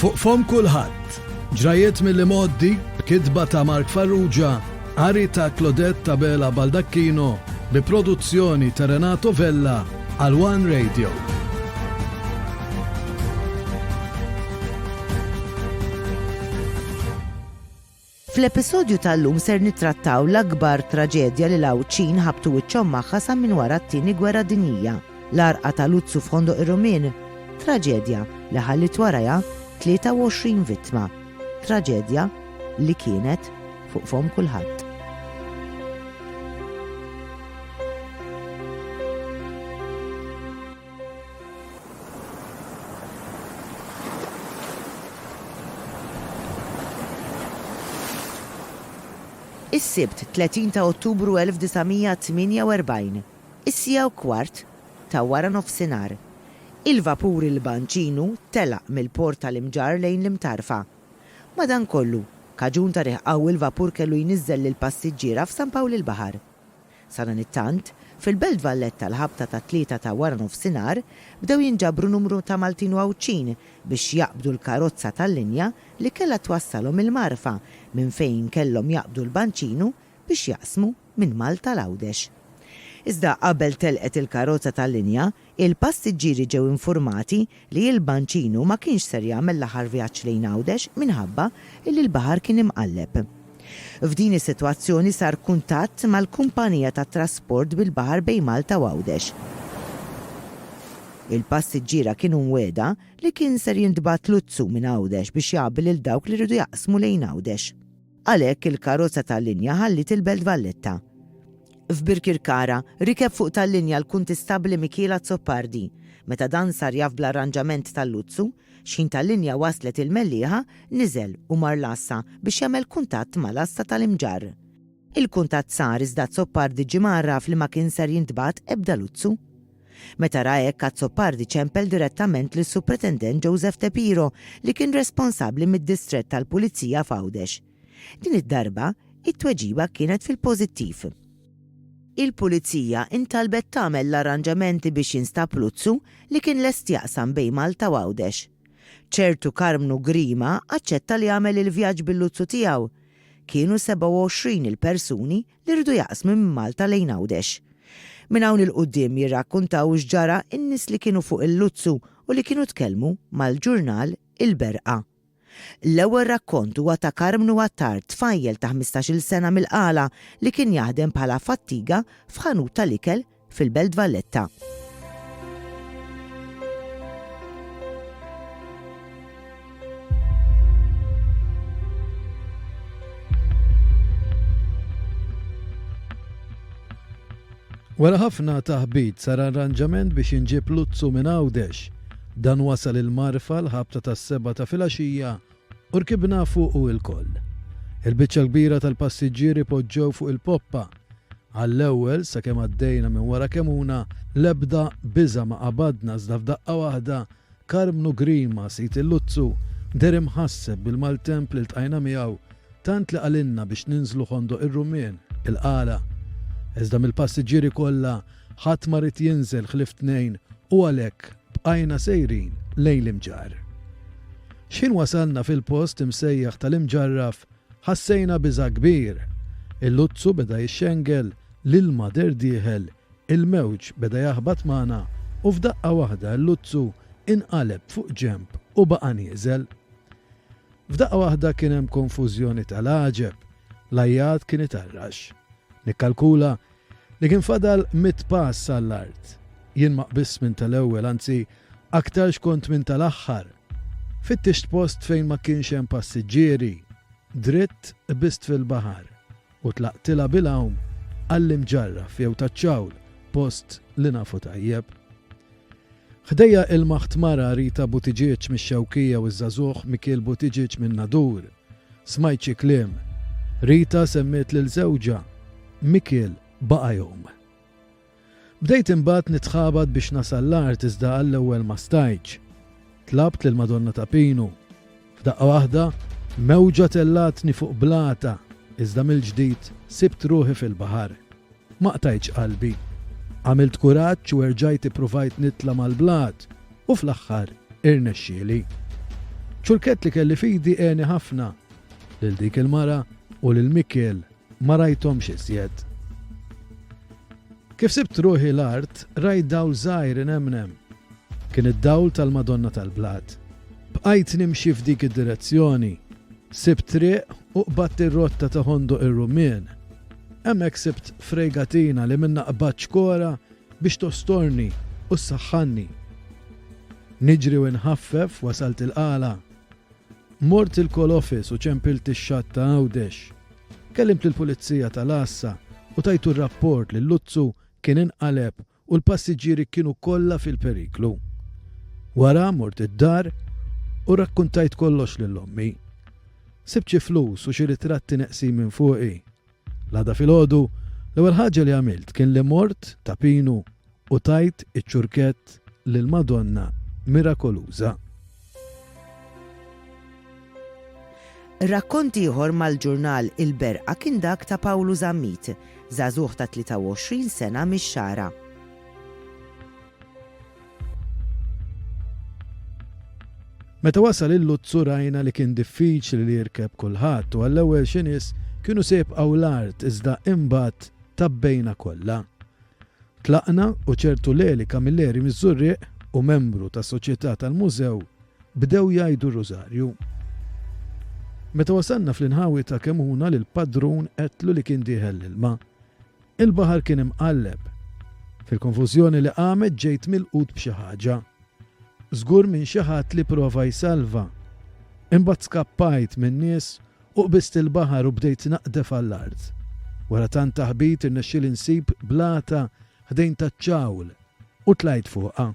Fuq fomm kulħadd, ġrajiet mill-imgħoddi, b'kitba ta' Mark Farrugia, qari ta' Claudette Abela Baldacchino, bi produzzjoni ta' Renato Vella għal One Radio. Fl-episodju tal-lum ser nittrattaw l-akbar traġedja li l-Għawdxin ħabtu wiċċhom magħha sa minn wara t-Tieni Gwerra Dinjija, l-għarqa ta' Luzzu f'Ħondoq ir-Rumien. Traġedja li ħalliet warajha 23 vittma. Traġedja li kienet fuq fomm kulħadd. Is-Sibt 30 ta' Ottubru 1948, is-siegħa u kwart ta' wara nofsinhar, il-vapur il-Banċinu telaq mill-port tal-Imġarr lejn l-Imtarfa. Madankollu, kaġun ta' riħ qawwi l-vapur kellu jniżżel lill-passiġġiera f'San Pawl il-Baħar. Sadanittant, fil-Belt Valletta l-ħabta tat-tlieta ta' waranofsinhar bdew jinġabru numru ta' Maltin u Għawdxin biex jaqbdu l-karozza tal-linja li kellha twassalhom il-Marfa minn fejn kellhom jaqbdu l-Banċinu biex jaqsmu minn Malta 'l Għawdex. Iżda qabel telqet il-karozza tal-linja, Il-passiġġieri ġew infurmati li il-Banċinu ma kienx ser jagħmel l-aħħar vjaġġ lejn Għawdex minħabba illi l-baħar kien imqalleb. F'din is-sitwazzjoni sar kuntatt mal-kumpanija tat-trasport bil-baħar bejn Malta u Għawdex. Il-passiġġiera kienu mwiegħda li kien ser jintbagħat luzzu minn Għawdex biex jgħabbi lil dawk li riedu jaqsmu lejn Għawdex. Għalhekk il-karozza tal-linja ħalliet il-Belt Valletta. F'Birkirkara, rikeb fuq tal-linja l-Kuntistabbli Mikiel Azzopardi. Meta dan sar jaf bl-arranġament tal-luzzu, x'ħin tal-linja waslet il-Mellieħa, niżel u mar l-għassa biex jagħmel kuntatt mal-għassa tal-Imġarr. Il-kuntatt sar iżda Azzopardi ġie mgħarraf li ma kien ser jintbagħat ebda luzzu. Meta ra hekk Azzopardi ċempel direttament lis-Supretendent Joseph De Piro li kien responsabbli mid-distrett tal-Pulizija f'Għawdex. Din id-darba, it-tweġiba kienet fil-pożittiv. Il-Pulizija intalbet tagħmel l-arranġamenti biex jinstab luzzu li kien lest jaqsam bejn Malta u Għawdex. Ċertu Karmnu Grima aċċetta li jagħmel il-vjaġġ bil-luzzu tiegħu. Kienu 27 il-persuni li riedu jaqsmu minn Malta lejn Għawdex. Minn hawn 'il quddiem jirrakkuntaw x'ġara n-nies li kienu fuq il-luzzu u li kienu tkellmu mal-ġurnal Il-Berqa. L-ewwel rakkont huwa ta' Karmnu Attard, tfajjel ta' ħmistax-il sena mill-Qala li kien jaħdem bħala fattiga f'ħanut tal-ikel fil-Belt Valletta. Wara ħafna taħbit sar arranġament biex jinġieb luzzu minn Għawdex. Dan wasal il-Marfa l-ħabta tas-sebgħa ta' filgħaxija u rkibna fuqu ilkoll. Il-biċċa l-kbira tal-passiġġieri poġġew fuq il-poppa. Għall-ewwel, sakemm għaddejna minn wara Kemuna, l-ebda biża' ma qabadna iżda f'daqqa waħda Karmnu Grima, sid il-luzzu, deher imħasseb bil-maltemp li ltqajna miegħu tant li qalilna biex ninżlu Ħondoq ir-Rummien, il-Qala. Iżda mill-passiġġieri kollha ħadd ma ried jinżel ħlief tnejn u għalhekk bqajna sejrin lejn l-Imġarr. X'ħin wasalna fil-post imsejjaħ tal-Imġarraf ħassejna biża' kbir. Il-luzzu beda jixxengel, l-ilma deher dieħel, il-mewġ beda jaħbat magħna u f'daqqa waħda l-luzzu inqaleb fuq ġenb u baqa' nieżel. F'daqqa waħda kien hemm konfużjoni tal-għaġeb. L-għajjat kien itarrax. Nikkalkula li kien fadal mitt pass għall-art. Jien ma qbiżt minn tal-ewwel, anzi aktarx kont minn tal-aħħar. Fittixt post fejn ma kienx hemm passiġġieri. Dritt qbiżt fil-baħar u tlaqtilha bil-għawm għall-Imġarraf jew taċ-Ċawl, post li nafu tajjeb. Ħdejja ilmaħt mara Rita Buttigieg mix-Xewkija u ż-żagħżugħ Mikiel Buttigieg min-Nadur. Smajt xi kliem. Rita semmiet lil żewġha. Mikiel baqa' jgħum. Bdejt imbagħad nitħabat biex nasal l-art iżda għall-ewwel ma stajtx. Tlabt lill-Madonna ta' Pinu. F'daqqa waħda, mewġa tellgħatni fuq blata iżda mill-ġdid sibt ruħi fil-baħar. Ma qtajtx qalbi. Għamilt kuraġġ u erġajt ippruvajt nitla' mal-blat u fl-aħħar irnexxieli. Ċurkett li kelli f'idi għeni ħafna. Lil dik il-mara u lil Mikiel ma rajthomx iżjed. Kif sibt ruħi l-art, rajt dawl żgħir inemnem. Kien id-dawl tal-Madonna tal-Blat. Bqajt nimxi f'dik id-direzzjoni. Sibt triq u qbadt ir-rotta ta' Ħondoq ir-Rummien. Hemmhekk sibt frejgatina li minnha qbadt xkora biex tostorni u ssaħħanni. Niġri u nħaffef wasalt il-Qala. Mort il-call office u ċempilt ix-xatt ta' Għawdex. Kellimt lill-pulizija tal-għassa u tajtu r-rapport li l-luzzu kien inqaleb u l-passiġġieri kienu kollha fil-periklu. Wara mort id-dar u rrakkuntajt kollox lil ommi. Sibt xi flus u xi ritratti neqsin minn fuqi. L-għada filgħodu, l-ewwel ħaġa li għamilt kien li mort Ta' Pinu u tajt iċ-ċurkett lill-Madonna Mirakoluża. Rakkont ieħor mal-ġurnal Il-Berqa kien dak ta' Pawlu Zammit, żagħżugħ ta' 23 sena mix-Xagħra. Meta wasal il-luzzu rajna li kien diffiċli li jirkeb kulħadd u għall-ewwel xi nies kienu se jibqgħu l-art iżda imbagħad tgħabbejna kollha. Tlaqna u ċertu Leli Camilleri miż-Żurrieq u membru tas-Soċjetà tal-Mużew bdew jgħidu r-Rużarju. Meta wasalna fl-inħawi ta' Kemuna lill-padrun għedtlu li kien dieħel l-ilma. Il-baħar kien imqalleb. Fil-konfużjoni li qamet ġejt milqut b'xi ħaġa. Żgur minn xi ħadd li prova jsalva. Imbagħad skappajt min-nies u qbiżt il-baħar u bdejt naqdef għall-art. Wara tant taħbit irnexxieli nsib blata ħdejn taċ-ċawl u tlajt fuqha.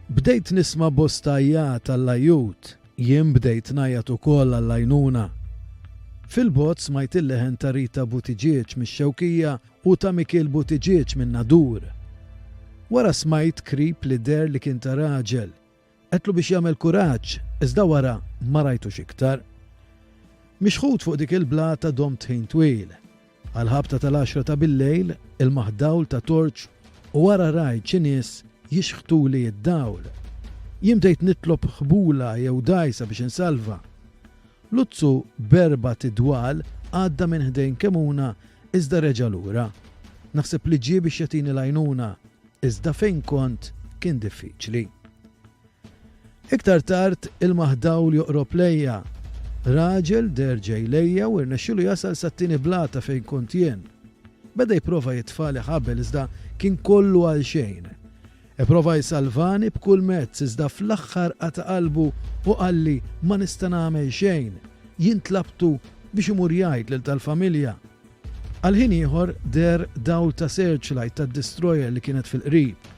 Bdejt nisma' bosta għajjat għall-ajjut, jien bdejt ngħajjat ukoll għall-għajnuna. Fil-bogħod smajt il-leħen ta' Rita Buttigieg mix-Xewkija u ta' Mikiel Buttigieg min-Nadur. Wara smajt krib li deher li kien ta' raġel. Għedtlu biex jagħmel kuraġġ, iżda wara ma rajtux iktar. Mixħut fuq dik il-blata domt ħin twil. Għall-ħabta tal-għaxra ta' billejl, ilmaħ dawl ta' torċ u wara rajt xi nies jixħtuli d-dawl. Jien bdejt nitlob ħbula jew dgħajsa biex insalva. Luzzu b'erbat idwal għadda minn ħdejn Kemuna iżda reġa' lura. Naħseb li ġie biex jagħtini l-għajnuna. Iżda fejn kont kien diffiċli. Iktar tard ilmaħ dawl joqrob lejja. Raġel deher ġej lejja u rnexxielu jasal sat-tieni blata fejn kont jien. Beda jipprova jitfagħli ħabel iżda kien kollu għal xejn. Ipprova jsalvani b'kull mezz iżda fl-aħħar qata' qalbu u qalli ma nista' nagħmel xejn. Jien tlabtu biex imur jgħid lil tal-familja. Għal ħin ieħor deher dawl ta' searchlight tad-destroyer li kienet fil-qrib.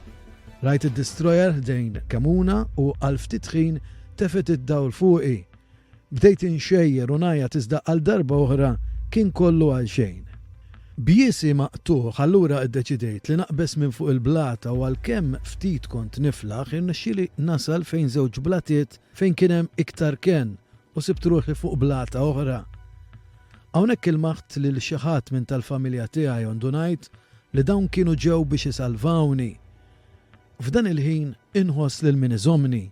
Rajt id-destroyer ħdejn Kemuna u għal ftit ħin tefgħet id-dawl fuqi. Bdejt inxejjer u ngħajjat iżda għal darba oħra kien kollu għal xejn. B'jiesi maqtugħ allura iddeċidejt li naqbeż minn fuq il-blata u għalkemm ftit kont niflaħ irnexxieli nasal fejn żewġ blatiet fejn kien hemm iktar kenn u sibt ruħi fuq blata oħra. Hawnhekk ilmaħt lil xi ħadd minn tal-familja tiegħi u ndunajt li dawn kienu ġew biex isalvawni. F'dan il-ħin inħoss lil min iżommni.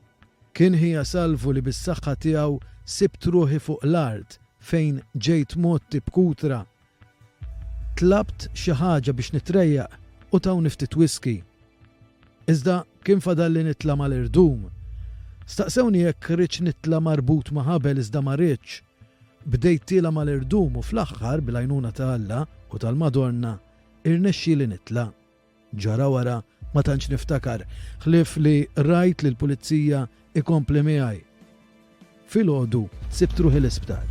Kien ħija Salvu li bis-saħħa tiegħu sibt ruħi fuq l-art fejn ġejt mgħotti b'kutra. Tlabt xi ħaġa biex nitrejjaq u tawni ftit whisky. Iżda kien fadalli nitla' mal-irdum. Staqsewni jekk ridtx nitla' marbut ma' ħabel iżda ma ridtx. Bdejt tiela' mal-irdum u fl-aħħar, bil-għajnuna ta' Alla u tal-Madonna, irnexxieli nitla'. Ġara wara ma tantx niftakar, ħlief li rajt lill-pulizija ikompli miegħi. Filgħodu sibt ruħi l-isptar.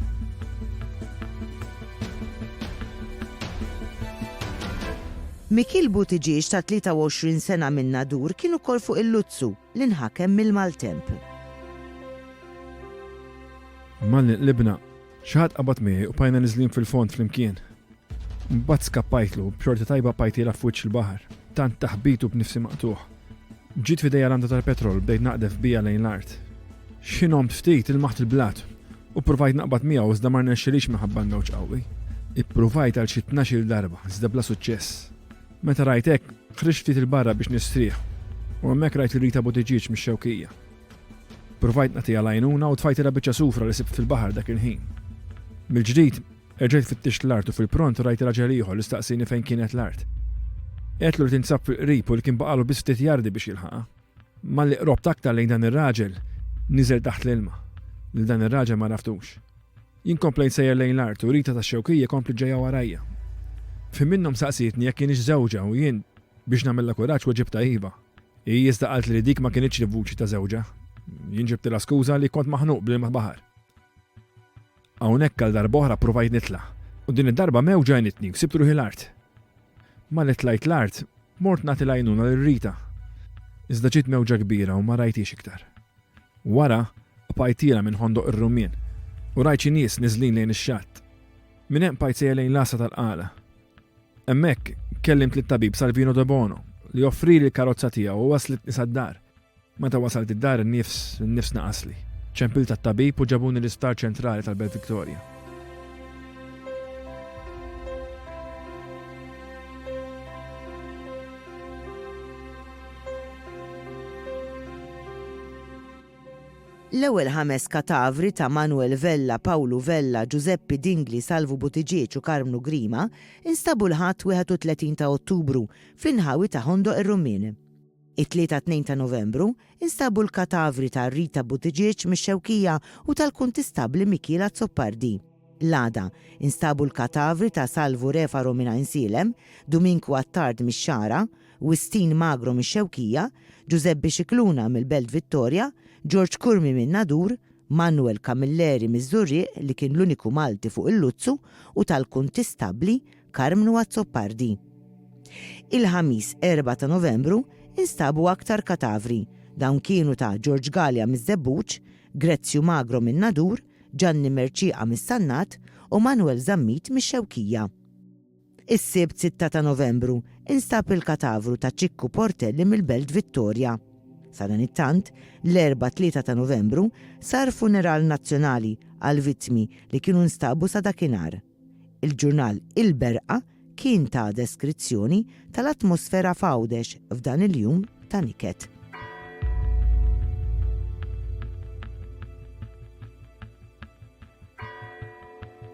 Mikiel Buttigieg ta' 23 sena minn Nadur kien ukoll fuq il-luzzu li nħakem mill-maltemp. Malli nqlibna, xi ħadd qabad miegħi u bqajna niżlin fil-fond flimkien. Mbagħad skappajtlu, b'xorti tajba bqajt jilgħab f'wiċċ il-baħar. Tant taħbit u b'nifsi maqtugħ. Ġiet f'idejja landa tal-petrol u bdejt naqdef biha lejn l-art. X'ħin għomt ftit, ilmaħt il-blat u ppruvajt naqbad miegħu iżda ma rnexxilix minħabba l-mewġ qawwi. Ippruvajt għal xi tnax-il darba, iżda bla suċċess. Meta rajt hekk, ħriġt ftit 'il barra biex nistrieħ u hemmhekk rajt lil Rita Buttigieg mix-Xewkija. Ppruvajt nagħtiha l-għajnuna u tfajtilha biċċa sufra li sibt fil-baħar dak il-ħin. Mill-ġdid, erġajt fittixt l-art u fil-pront rajt raġel ieħor li staqsieni fejn kienet l-art. Għedtlu li tinsab fil-qrib u li kien baqagħlu biss ftit jardi biex jilħaqha. Malli qrobt aktar lejn dan ir-raġel, niżel taħt l-ilma. Lil dan ir-raġel m'għaraftux. Jien komplejt sejjer lejn l-art u Rita tax-Xewkija kompliet ġejja warajja. F'ħin minnhom saqsietni jekk kienx żewġha u jien, biex nagħmilha kuraġġ weġibtha iva. Hi iżda qaltli li dik ma kinitx l-vuċi ta' żewġha. Jien ġibtilha skuża li kont maħnuq bl-ilma baħar. Hawnhekk għal darb'oħra ppruvajt nitla' u din id-darba mewġa għenitni u sibt ruħi l-art. Malli tlajt l-art, mort nagħti l-għajnuna lil Rita. Iżda ġiet mewġa kbira u ma rajthiex iktar. Wara, bqajt tiela' minn Ħondoq ir-Rummien u rajt xi nies niżlin lejn ix-xatt. Minn hemm bqajt sejjer lejn l-għassa tal-Qala. Hemmhekk, kellimt lit-tabib Salvino Debono li offrieli l-karozza tiegħu u wasslitni sad-dar. Meta wasalt id-dar in-nifs, in-nifs naqasli. Ċempilt għat-tabib u ġabuni l-Isptar Ċentrali tal-Belt Victoria. L-ewwel ħames katavri ta' Manuel Vella, Pawlu Vella, Ġużeppi Dingli, Salvu Buttigieg u Karmnu Grima nstabu l-Ħadd 31 ta' Ottubru fl-inħawi ta' Ħondoq ir-Rummien. It-Tlieta 2 ta' Novembru nstabu l-katavri ta' Rita Buttigieg mix-Xewkija u tal-Kuntistabbli Mikiel Azzopardi. L-għada, instabu l-katavri ta' Salvu Refaro minn Għajnsielem, Duminku Attard mix-Xagħra, Wistin Magro mix-Xewkija, Ġużeppi Scicluna mill-Belt Vittoria, Ġorġ Curmi min-Nadur, Manuel Camilleri miż-Żurrieq li kien l-uniku Malti fuq il-luzzu u tal-Kuntistabbli Karmnu Azzopardi. Il-Ħamis 4 ta' Novembru instabu aktar katavri, dawn kienu ta' Ġorġ Galea miż-Żebbuġ, Grezzju Magro min-Nadur, Ġanni Mercieqa mis-Sannat u Manuel Zammit mix-Xewkija. Is-Sibt 6 ta' Novembru instab il-katavru ta' Ċikku Portelli mill-Belt Vittoria. Sadanittant, l-Erbgħa 3 ta' Novembru sar funeral nazzjonali għall-vittmi li kienu nstabu sa dakinhar. Il-ġurnal Il-Berqa kien ta deskrizzjoni tal-atmosfera f'Għawdex f'dan il-jum ta' niket.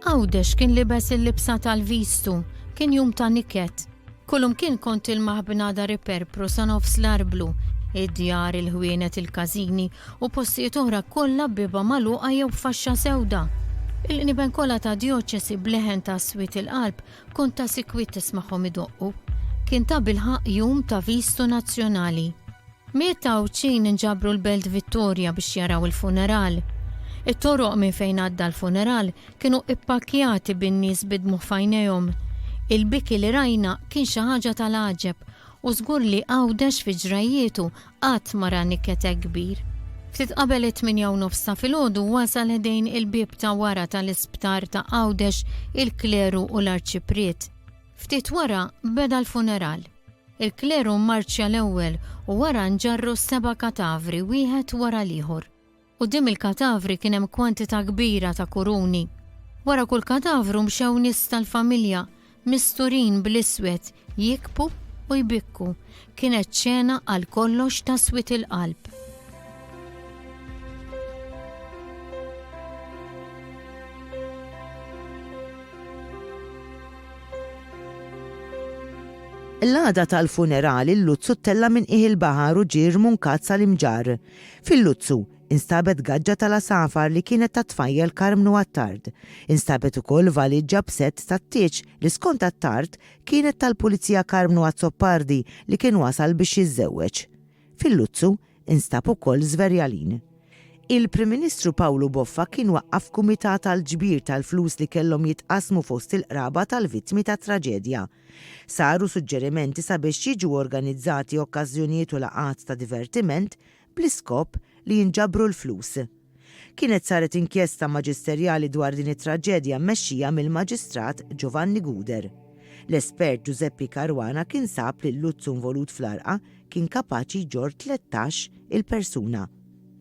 Għawdex kien libes il-libsa tal-vistu, kien jum ta' niket. Kulumkien kont tilmaħ bnadar iperpru sa nofs l-arblu, id-djar, il-ħwienet, il-każini u postijiet oħra kollha b'bieba magħluqa jew b'faxxa sewda. Il-qnieben kollha tad-djoċesi b'leħen ta' swied il-qalb kont ta' sikwit tismagħhom idoqqu. Kien tabilħaqq jum ta' vistu nazzjonali. Mijiet ta' Għawdxin inġabru l-Belt Vittoria biex jaraw il-funeral. It-toroq minn fejn għadda l-funeral kienu ippakkjati bin-nies bid-dmugħ f'għajnejhom. Il-biki li rajna kien xi ħaġa tal-għaġeb u żgur li Għawdex fi ġrajjietu qatt ma ra niket hekk kbir. Ftit qabel it-tmienja u nofs ta' filgħodu wasal ħdejn il-bieb ta' wara tal-isptar ta' Għawdex il-kleru u l-arċipriet. Ftit wara beda l-funeral. Il-kleru mmarċja l-ewwel u wara nġarru s-seba' katavri wieħed wara l-ieħor. Quddiem il-katavri kien hemm kwantità kbira ta' kuruni. Wara kull katavru mxew nies tal-familja, misturin bl-iswed, jikbu u jbikku. Kienet xena għal kollox ta' swied il-qalb. L-għada tal-funeral il-luzzu ttella' minn qiegħ il-baħar u ġie rmunkat sal-Imġarr. Fil-luzzu, instabet gaġġa tal-għasafar li kienet tat-tfajjel Karmnu Attard. Instabet ukoll valiġġa b'sett tat-tieġ li skont Attard kienet tal-Pulizija Karmnu Azzopardi li kien wasal biex jiżżewweġ. Fil-luzzu, Instab ukoll żverjalin. Il-Prim Ministru Pawlu Boffa kien waqqaf kumitat għall-ġbir tal-flus li kellhom jitqassmu fost il-qraba tal-vittmi tat-traġedja. Saru suġġerimenti sabiex jiġu organizzati okkażjonijiet u laqgħat ta' divertiment bl-iskop li jinġabru l-flus. Kienet saret inkjesta maġisterjali dwar din it-traġedja mmexxija mill-Maġistrat Giovanni Gouder. L-espert Giuseppe Caruana kien sab li l-luzzu involut fl-għarqa kien kapaċi jġorr 13 il persuna.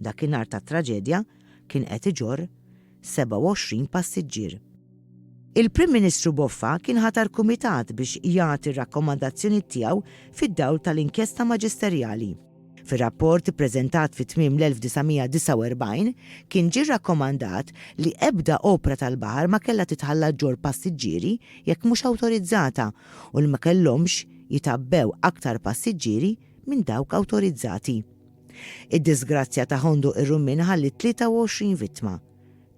Dakinhar tat-traġedja kien qed iġorr 27 passiġġier. Il-Prim Ministru Boffa kien ħatar kumitat biex jagħti r-rakkomandazzjoniet tiegħu fid-dawl tal-inkjesta maġisterjali. Fir-rapport ippreżentat fi tmiem l-1949 kien ġie rrakkomandat li ebda opra tal-baħar ma kellha titħalla ġġorr passiġġieri jekk mhux awtorizzata u li ma kellhomx jitgħabbew aktar passiġġieri minn dawk awtorizzati. Id-diżgrazzja ta' Ħondoq ir-Rummien ħalliet 23 vittma,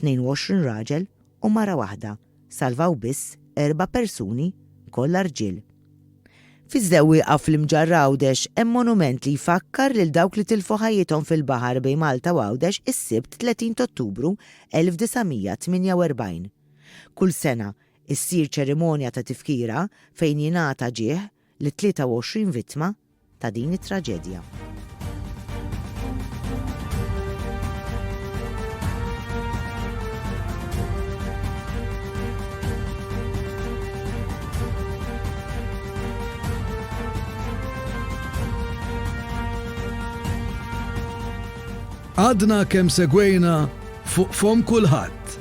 22 raġel u mara waħda, salvaw biss erba' persuni kollha rġiel. Fiż-Żewwieqa fl-Imġarr Għawdex hemm monument li jfakkar lil dawk li tilfu ħajjithom fil-baħar bejn Malta u Għawdex is-Sibt 30 t'Ottubru 1948. Kull sena issir ċerimonja ta' tifkira fejn jingħata ġieħ lit-23 vittma ta' din it-traġedja. Għadna kemm segwejna fuq fom kulħadd.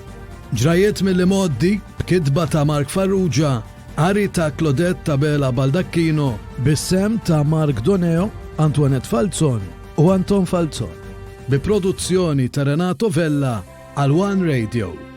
Ġrajiet mill-imgħoddi b'kitba ta' Mark Farrugia Qari ta' Claudette Abela Baldacchino bis-sehem ta' Mark Doneo, Antoinette Falzon u Anton Falzon. Bi produzzjoni ta' Renato Vella għal One Radio.